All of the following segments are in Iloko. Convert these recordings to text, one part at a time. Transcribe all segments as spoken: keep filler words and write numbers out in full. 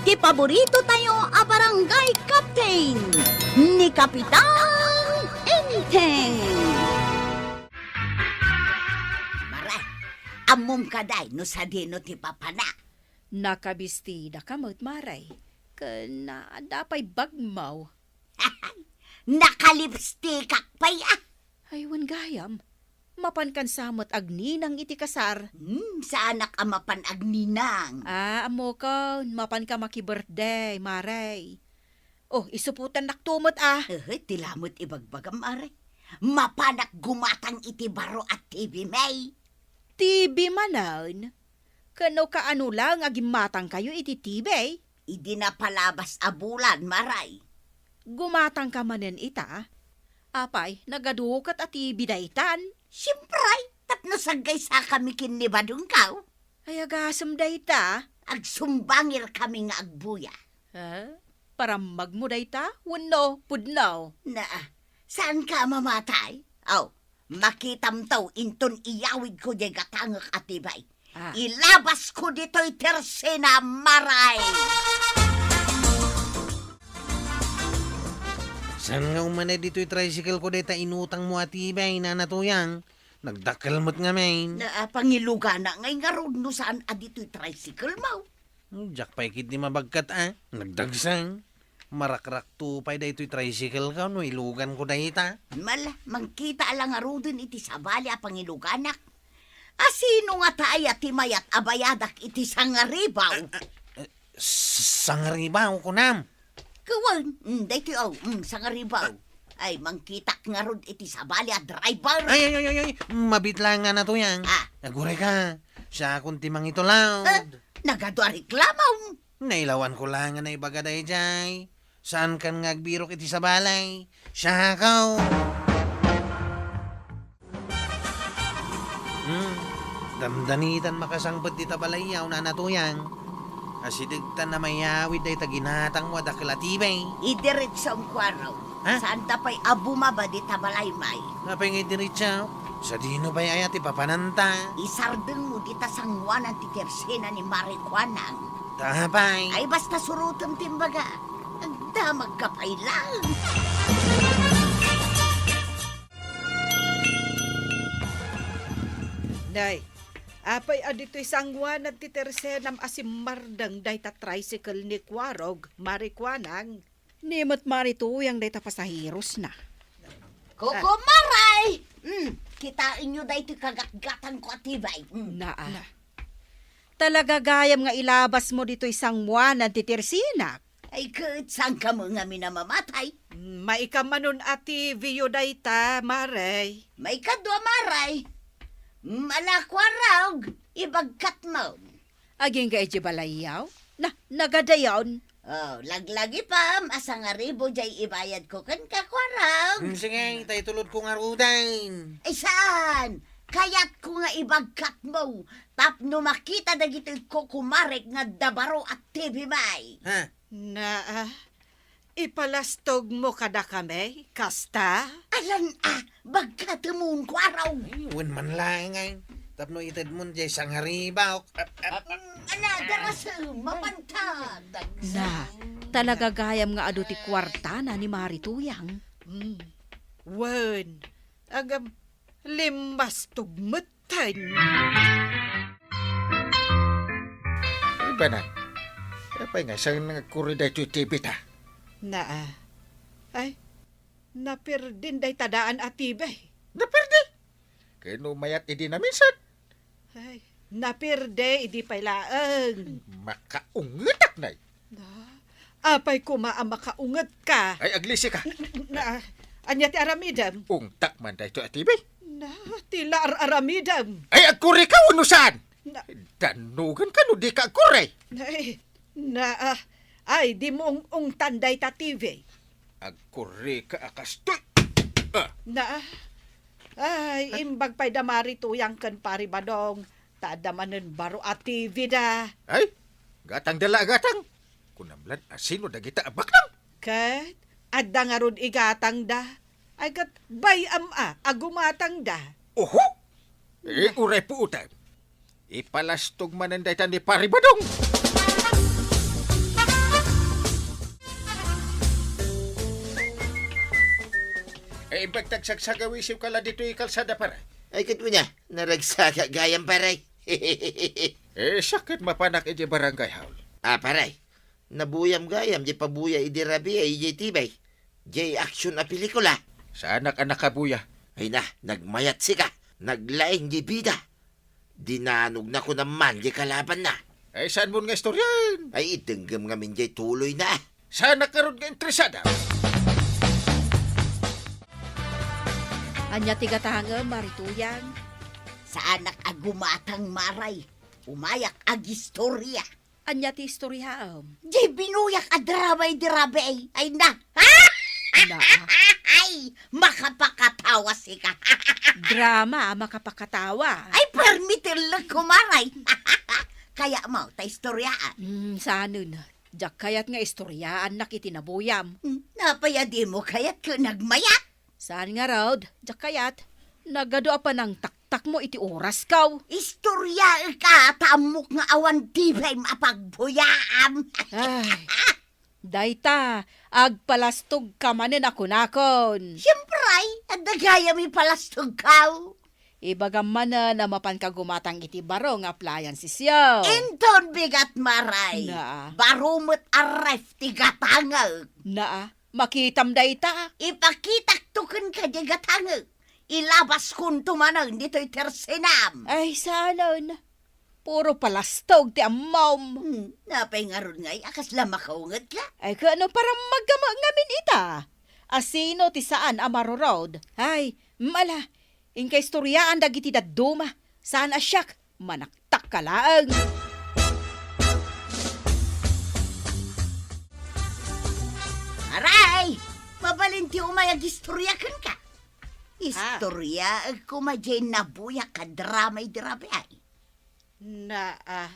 Ti paborito tayo a barangay captain, ni Kapitan Enteng. Mare, ammom kadi no sadino ti papana? Nakabistida ka met, Mare. Ken adda pay bagmo. Nakalipstikak pay, ah. Ay, wen gayam. Mapankan sa met agninang iti kasar. Hmm, saanak a mapan agninang. Ah, ammokon, mapanka maki-birthday, Mare. Oh, isupotannakto met, ah. Eh, ti la met ibagbagam, Mare. Mapanak gumatang iti baro a T V, May. T V manen? Ken no kaano laeng a gimmatangkayo iti T V? Idi napalabas a bulan, Mare. Gumatangka manen ita? Apay, nagadu ket a T V daytan? Siempre, tapno saggaysakami ken ni Badongko. Ay, agasem dayta. Agsumbangirkami nga agbuya. Ha? Parammagmo dayta? Wenno, pudno? Na, saanka a mamatay? Aw, makitamto inton iyawidko diay gatangek a T V. Ah. Ilabasko ditoy tersena, Mare! Saan nga umanay ditoy tricycle ko dayta inutangmo a T V, Nana Tuyang? Nagdakkel met ngamin. Na, ah, pangiluganak ngay ngarud no saan a ditoy tricycle mo. Diak pay ketdi mabagkat, ah. Nagdagsang. Marakrakto pay daytoy tricycle ko no iluganko dayta. Mala, mangkita la ngaruden iti sabali a pangiluganak. A sino ngata aya ti mayat a bayadak iti sangaribaw? Ah, ah, eh, s-, sangaribaw, kunam? Kawan, mm, daytoy, oh, mm, sangaribaw. Ay, mangkitak ngarud iti sabali a driver. Ay, ay, ay, ay, ay, mabiit laeng, Nana Tuyang. Ah. Aguray ka, siakon ti mangitulawd. Eh, nagadu a reklamo. Nailawanko laeng nga naibaga daydiay. Saankan nga agbirok iti sabali. Siakon. Hmm. Dandanitan makasangpet dita balayyo, Nana Tuyang. Asidegtan a mayawid dayta ginatangmo a dakkel a T V. Idiretsom, Kuarog. Ha? Saanta pay a bumaba dita balay, May. Apay nga idiretso? Sadino pay aya ti papananta? Isardengmo dita sangoanan ti tersena ni Mare Kuanang. Ta apay? Ay, basta surotem ti imbaga. Agdamagka pay laeng. Nay, apay a ditoy sangoanan ti tersenam a simmardeng dayta tricycle ni Kuarog, Mare Kuanang? Ni met Mare Tuyang dayta pasaherosna. Kukumaray! Mm, kitaenyo daytoy kagatgatangko a T V. Mm. Naa. Na. Talaga gayam nga ilabasmo ditoy sangoanan ti tersenak. Ay, ket saan kamo ngamin a mamatay? Mm, maikamanon a T V yo dayta, Mare. Maikadua, Mare. Mm, ala, Kuarog, ibagkatmo. Agingga idiay balayyo? Na, nagadayon. Oh, laglagipem a sangaribu diay ibayadko kenka, Kuarog. Hmm, sige, tay tulodko ngaruden. Ay, saan? Kayatko nga ibagkatmo tapno makita dagiti kukumarek nga adda baro a T V, May. Ha? Naa, ipalastogmo kadakami, kasta? Alan a, bagkatemon, Kuarog. Ay, wen man laeng, ay. Tapno itedmon diay sangaribu. Ap, ap, ap. Mm, ala, darasem, mapantag. Na, talaga gayam nga adu ti kuartana ni Mare Tuyang. Mm. Wen, agam, limbastog met. Ten. Ay, banag. Apay nga, saan nga agkuri daytoy T V ta? Naa. Ay, naperdin dayta daan a T V. Naperdi? Kano mayat idi naminsan? Ay, naperde idi pay laeng. Makaungetak, nay. Na, apay koma a makaungetka? Ay, aglisi ka. Na, ania ti aramidem? Ungtak man daytoy a T V. Na, ti la ar-aramidem. Ay, agkuri ka wenno saan? Na, dannugan ka no di ka agkuri. Ay, na, ah, ay, di mo ung-ungtan dayta T V. Agkuri ka a kastoy. Ah. Na, ay, imbag pay da Mare Tuyang ken Pare Badong. Ta adda manen baro a T V da. Ay, gatangda la a gatang. Kunam lan a sino dagita a baknang? Ket adda ngarud igatangda. Ay, ket bay-am a, a gumatangda. Oho! Eh, uray puotan. Ipalastog manen dayta ni Pare Badong. Imbag ta agsagsagawisiwka la ditoy kalsada, pare. Ay, ket wen a, naragsaga gayam, pare. Eh, siak ket mapanak idiay barangay hall. Ah, pare, nabuyam gayam diay pabuya idi rabii idiay T V. Diay action a pelikula. Saanak a nakabuya. Ay na, nagmayat sika. Naglaing diay bida. Dinanogna kunam man diay kalabanna. Ay, saanmon nga istoryaen? Ay, idenggem ngamin diay tuloyna. Saanak ngarud nga interesada? Ania ti gatangem, Mari Tuyang? Saanak a gumatang, Mari. Umayak agistorya. Ania ti istoryaem? Diay binuyak a drama idi rabii. Ay na. Na? Ay, makapakatawa sika. Drama a makapakatawa? Ay, permi ti ellek ko, Mari. Kayatmo ta istoryaak? Hmm, saanen. Diak kayat nga istoryaannak iti nabuyam. Hmm, apay a dimo kayat ket nagmayat? Saan ngarud, diak kayat. Nagadu a panangtaktakmo iti orasko. Istoryaek a, ta ammok nga awan T V-m a pagbuyaam. Ay, dayta, agpalastogka manen a kunakon. Siempre, adda gayam ipalastogko. Ibagam manen a mapanka gumatang iti baro nga appliancesyo. Inton bigat, Mari. Naa. Baro met a ref ti gatangek. Naa. Makitam dayta. Ipakitakto kenka diay gatangek. Ilabaskonto manen ditoy tersenam. Ay, saanen. Puro palastog ti ammom. Hmm, apay ngarud ngay a kasla makaungetka? Ay, ket no parammagka met ngamin ita. Asino ti saan a marurod? Ay, mm, ala, inka istoryaan dagiti dadduma. Saan a siak. Manaktakka laeng. Aray! Mabalin ti umay agistorya kenka. Ah. Istoryaek koma diay nabuyak a drama idi rabii. Na, ah,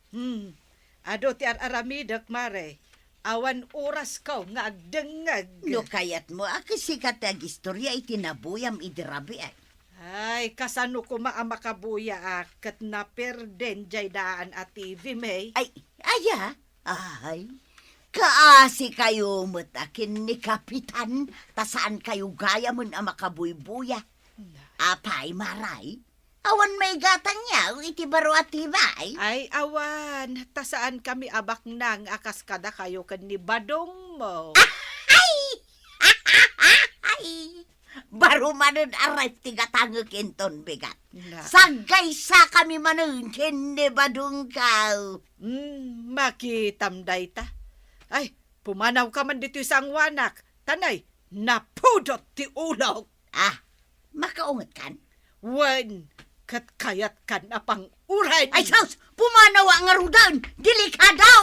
hmm, adu ti ar-aramidek, Mare. Awan orasko nga agdengngeg. No kayatmo a, kas sika ti agistorya iti nabuyam idi rabii. Ay, kasano koma a makabuyaak ket naperden diay daan a T V, May? Ay, aya? Ay, kaasikayo met a ken ni Kapitan, ta saankayo gayamen a makabuybuya. Na. Apay, Mare? Awan maigatangyo iti baro a T V? Ay, awan, ta saankami a baknang a kas kadakayo ken ni Badongmo. Ay! Ay! Baro manen a ref ti gatangek inton bigat. Na. Saggaysakami manen ken ni Badongko. Hmm, makitam dayta. Ay, pumanawka man ditoy sangoanak. Tanay, napudot ti ulok. Ah, makaungetkan? Wen, ket kayatkan a pang-uren. Ay, sus! Pumanaw ngaruden! Delikado!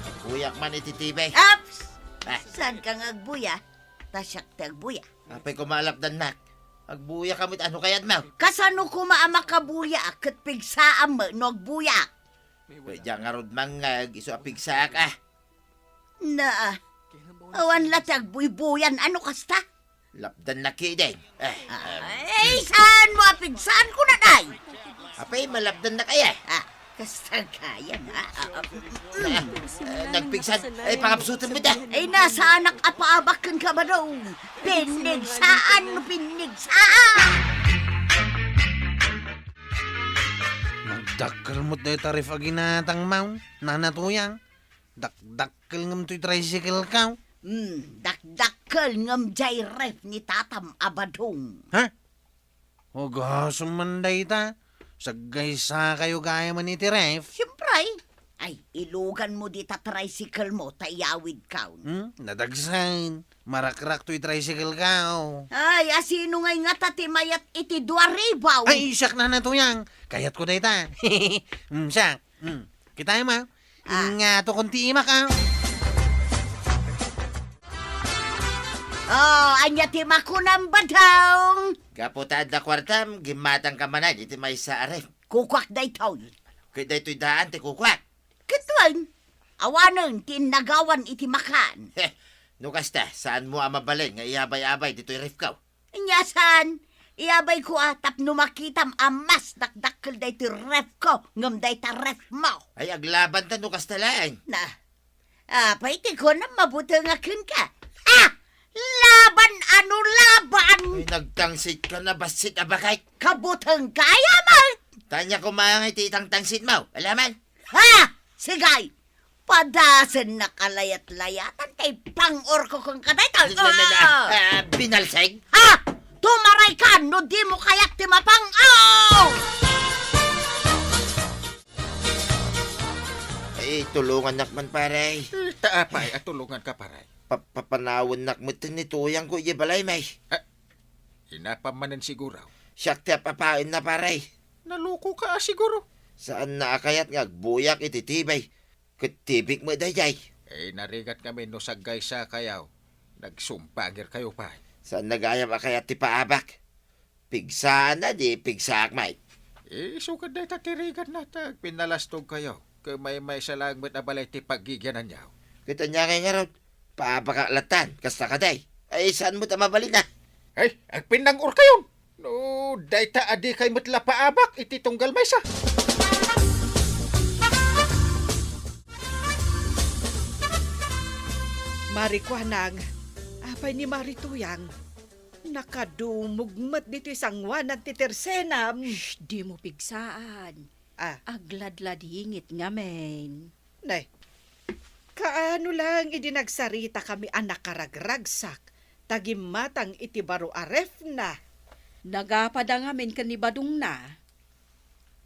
Agbuyak man iti T V. Aps! Ah. Saanka nga agbuya? Ta siak ti agbuya. Apay koma a lapdannak. Agbuyakam iti ano kayatmo? Kasano koma a makabuyaak ket pigsaam met no agbuyaak? Ket diak ngarud mangngeg isu a pigsaak, ah. Naa. Awan la ti agbuybuyan, ano kasta? Lapdannak ketdin. Eh, em. Ay, saanmo a pigsaan, kunam, ay? Apay, malapdannak aya? Ah, kasta gayam, ah. Ah, ah, mm, mm. Ah, eh, nagpigsan. Ay, pangabsutan mo da. Ay, na, saanak a paabak kenka, Badong. Pinigsaan, pinigsaan. Nagdakkel met dayta ref a ginatangmo, Nana Tuyang. Dakdakkel ngem toy tricycle-ko. Hmm, dakdakkel ngem diay ref ni tatam a Badong. Ha? Ugasem man dayta. Saggaysakayo gayamen iti ref. Siempre. Ay, iluganmo dita tricycle-mo ta iyawidko. Hmm, nadagsen. Marakrak toy tricycle-ko. Ay, asino ngay ngata ti mayat iti dua ribu? Ay, siak, Nana Tuyang. Kayatko dayta. Hmm, siak. Hmm. Kitaem, ah. Ah. Nga, tukon ti imak, ah. Oh, ania ti makunam, Badong? Gapu ta adda kuartam, gimmatangka manen iti maysa a ref. Kukuak daytoy. Ket daytoy daan ti kukuak. Ket wen, awanen ti innagawan iti makan. Heh, no kasta, saanmo a mabalin nga iyabay-abay ditoy refko? Ania saan, iyabayko a tapno makitam a mas dakdakkel daytoy refko ngem dayta refmo. Ay, aglabanta no kasta laeng. Na, Apay ti kunam mabutengak kenka? Ah! Laban a no laban! Ay, nagtangsit ka na, bassit a baket. Kabutengka, ay, ama! Tanya kumangay ti itangtangsit mo. Alaman? Ha! Sigay! Padasen na kalayat-layatan tay pang-urko kong kadaytoy. Na, na, na, Ah! ah, binalseg? Ha! Tumaray ka no di mo kayak ti mapang-aw! Ay, tulungannak man, pare. Eh, ta apay a tulunganka, pare? Pa-, papanawennak met ni Tuyang ko idiay balay, may. Ah, inapam manen siguro. Siak ti apapaenna, pare. Naluko ka, ah, siguro. Saan na a kayat nga agbuyak iti T V. Ket tibik met daydiay. Eh, narigat ngamin no saggaysa kayo. Nagsumbangir kayo pay. Saan nagayam a kayat ti paabak? Pigsaanna di pigsaak, Mike. Eh, isu ket dayta ti rigatna ta agpinnalastog kayo. Ket maymaysa laeng met a balay ti paggigiananyo. Ket ania ngay ngarud? Paabakak lattan, kasta kadi. Ay, saan met a mabalin, ah? Ay, agpinnang-or kayon! No, dayta a dikay met la paabak iti tunggal maysa. Mari Kuanang, apay ni Mari Tuyang? Nakadumog met ditoy sanguanan ti tersenam. Shh, dimo pigsaan. Ah. Agladladingit ngamin. Nay, kaano lang idi nagsaritakami a nakaragragsak ta gimmatang iti baro a refna? Nagapada ngamin ken ni Badongna.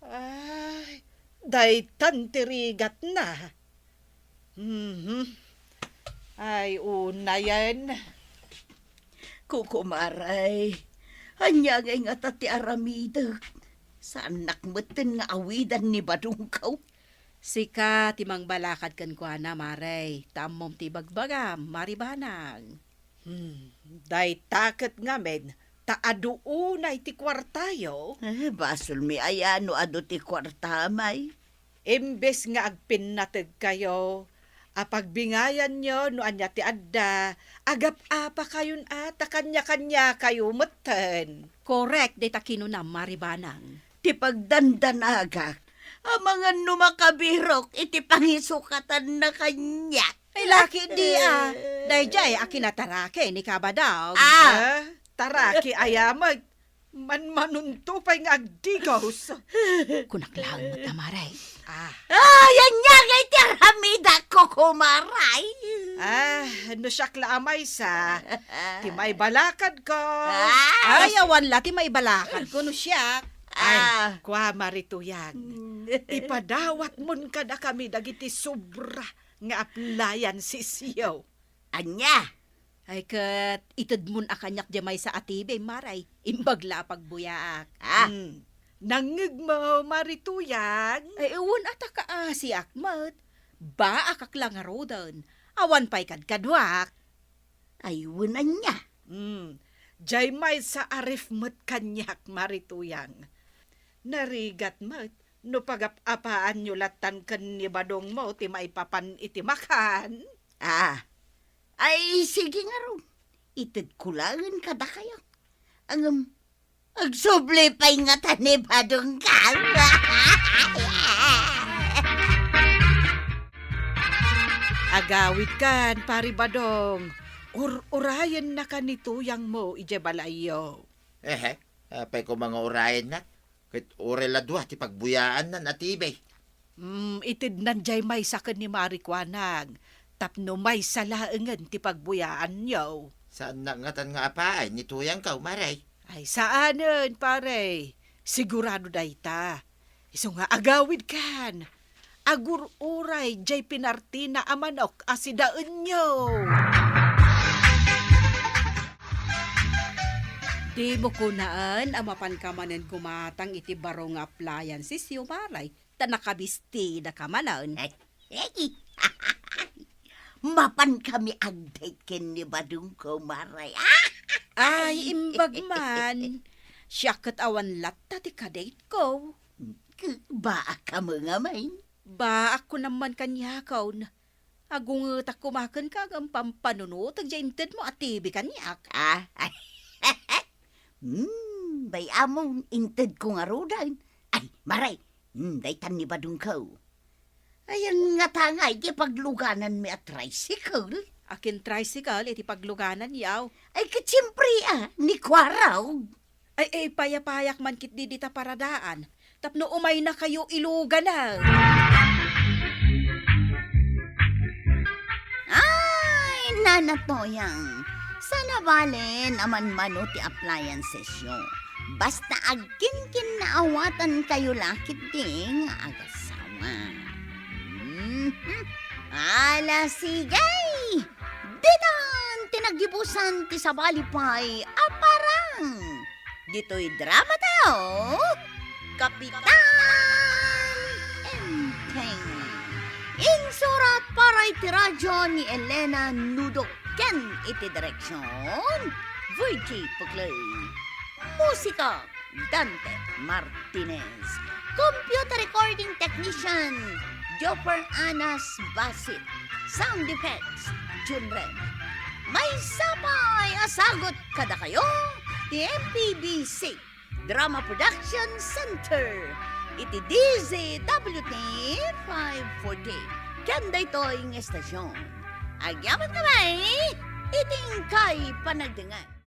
Ay, daytan ti rigatna. Mhm. Ay, unayen. Kukumaray, ania ngay ngata ti aramidek? Saannak metten nga awidan ni Badongko. Sika ti mangbalakad kenkuana, Mare, ta ammom ti ibagbagam, Mari Banang. Hmm, dayta ket ngamin, ta adu unay ti kuartayo. Eh, basolmi aya no adu ti kuartam ay? Imbes nga agpinnategkayo a pagbingayanyo no ania ti adda, agap-apakayon a ta kaniakaniakayo metten. Korek dayta kinunam, Mari Banang. Ti pagdandanagak amangan no makabirok iti pangisukatan na kaniak. Ay, laki di, ah. Daydiay a kinataraki ni Kabadong. Ah. Ah, taraki aya met. Manmanunto pay nga agdigos. Kunak laeng met, Amare. Ah. Ay, ania ngay ti aramidak, Kukumaray? Ah, no siak la a maysa, ti maibalakadko. Ah. Ay, awan la ti maibalakadko no siak. Ay, Ah. kua, Mari Tuyang. Mm. Ipadawatmon kadakami dagiti sobra nga appliancesyo. Ania? Ay, ket itedmon a kaniak diay maysa a T V, Mare. Imbag la a pagbuyaak. Ah. Hmm. Nangngegmo, Mari Tuyang? Ay, wen a ta kaasiak met. Baakak la ngaruden. Awan pay kadkaduak. Ay, wen ania? Hmm. Diay maysa a ref met kaniak, Mari Tuyang. Narigat met no pagap-apaanyo lattan ken ni Badongmo ti maipapan iti makan. Ah. Ay, sige ngarud. Itedko laeng kadakayo. Ngem, agsubli pay ngata ni Badongko. Agawidkan, Pari Badong. Ur-urayennaka ni Tuyangmo idiay balayyo. Ehe, apay koma nga urayennak? Ket uray la dua ti pagbuyaannan a T V. Mm, itednan diay maysa ken ni Mari Kuanang, tapno maysa laengen ti pagbuyaanyo. Saannak ngatan nga apaay ni Tuyangko, Mare? Ay, saanen, pare. Sigurado dayta. Isu nga agawidkan. Agur-uray diay pinartina a manok a sidaenyo. Dimo kunaen a mapanka manen gumatang iti baro nga appliancesyo, Mare, ta nakabistidaka manen. Ay, ay. Mapankami agdate ken ni Badongko, Mare. Ay, imbag man. Siak ket awan latta ti kadate-ko. Baak kamo ngamin? Baak kunam man kaniakon. Agungetak koma kenka ngem pampanunotek diay intedmo a T V kaniak. Ah, hmm, bay-amon, intedko ngaruden. Ay, Mare, hmm, daytan ni Badongko. Ayan ngata nga iti paglugananmi a tricycle. Akin tricycle iti paglugananyo? Ay, ket siempre, a, ni Kuarog. Ay, ay, payapayak man ketdi dita paradaan. Tapno umaynakayo ilugana. Ay, Nana Toyang, saan a bale a manmano ti appliancesyo. Basta agkinkinnaawatankayo la ketdi nga agasawa. Mhm. Ala, sige! Ditan ti naggibusan ti sabali pay a parang. Ditoy drama tayo, Kapitan Enteng. Insurat para iti radyo ni Elena Nudo ken iti direksyon, Virgie Puclay. Musika, Dante Martinez. Computer recording technician, Joffer Anas Basit. Sound effects, Jun Ren. Maysa pay a sagut kadakayo ti M P B C Drama Production Center iti D Z W T five forty. Ken daytoy nga estasyon, agyamankami iti inkay panagdengngeg.